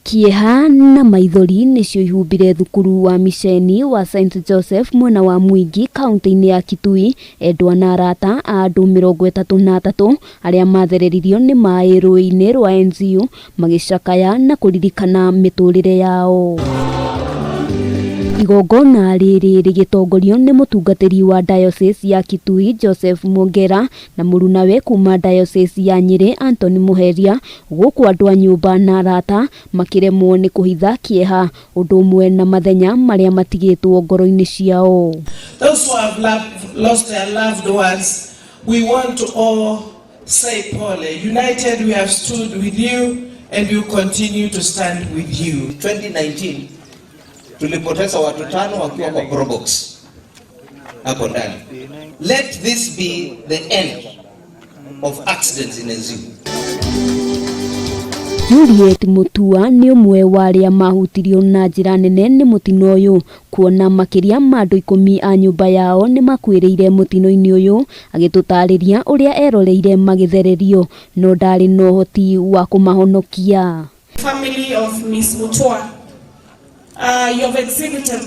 Kĩeha na maithori nĩcio ihumbire thukuru wa miceni wa St Joseph mwena wa Mwingi kaunti-inĩ ya Kitui, endwa na arata a andũ 33 arĩa mathereririo nĩ maĩ rũĩ-inĩ rwa Enziu magĩcakaya na kũririkana mĩtũrĩre yao. Igongona rĩrĩ rĩgĩtongorio nĩ mũtungatĩri wa Diocese ya Kitui Joseph Mwongera na mũrunawe kuma Diocese ya Nyĩrĩ Anthony Mũheria, gũkũ andũ a nyũmba na arata makĩremwo nĩ kũhitha kĩeha ũndũ ũmwe na mathenya marĩa matigĩtwo ngoro-inĩ ciao. Those who have lost their loved ones, we want to all say pole. United we have stood with you and we will continue to stand with you. 2019 tulipoteza watu tano wakiwa kwa Probox hapo ndani. Let this be the end of accidents in Enziu. Juliet Mutua nĩ ũmwe wa arĩa mahutirio na njĩra nene nĩ mũtino ũyũ, kuona makĩria ma andũ 10 a nyũmba yao nĩ makuĩrĩire mũtino-inĩ ũyũ, agĩtũtarĩria ũrĩa eroreire magĩthererio no ndarĩ na ũhoti wa kũmahonokia. Family of Miss Mutua, you have exhibited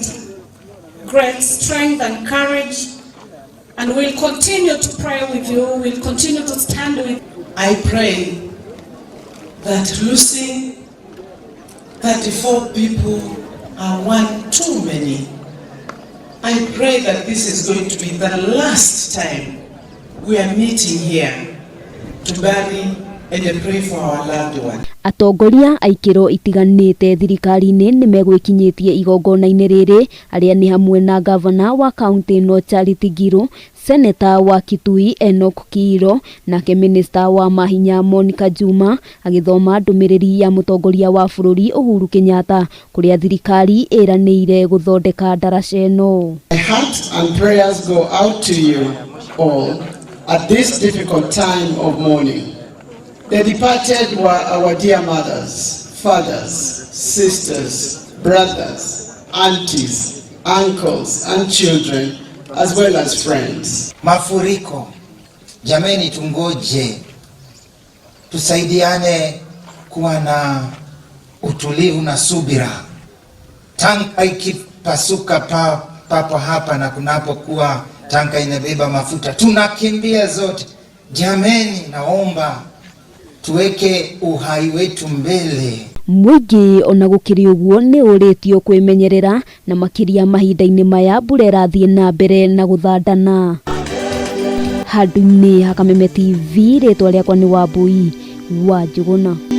great strength and courage, and we'll continue to pray with you, we'll continue to stand with I pray that losing 34 people are one too many. I pray that this is going to be the last time we are meeting here to bury and pray for our loved ones. Atongoria a ikĩro itiganĩte thirikari-inĩ nĩ megwĩkinyĩtie igongona-inĩ rĩrĩ, arĩa nĩ hamwe na gavana wa kaunti ĩno Charity Ngilu, Seneta wa Kitui Enoch Kiiro, nake minista wa mahinya Monica Juma agĩthoma ndũmĩrĩri ya mũtongoria wa bũrũri Uhuru Kenyatta kũrĩa thirikari ĩranĩire gũthondeka ndaraca ĩno. My heart and prayers go out to you all at this difficult time of mourning. The departed were our dear mothers, fathers, sisters, brothers, aunties, uncles, and children, as well as friends. Mafuriko, jameni, tungoje, tusaidiane kuwa na utulivu na subira. Tanka ikipasuka papo hapa na kunapokuwa tanka inabeba mafuta, tunakimbia zote. Jameni, naomba tuweke uhai wetu mbele. Mũingĩ ona gũkĩrĩ ũguo nĩ ũrĩtio kwĩmenyerera na makĩria mahinda-inĩ maya mbura ĩrathiĩ na mbere na gũthandana. Handũ-inĩ ha Kameme TV, rĩtwa rĩakwa nĩ Wambui wa Njũgũna.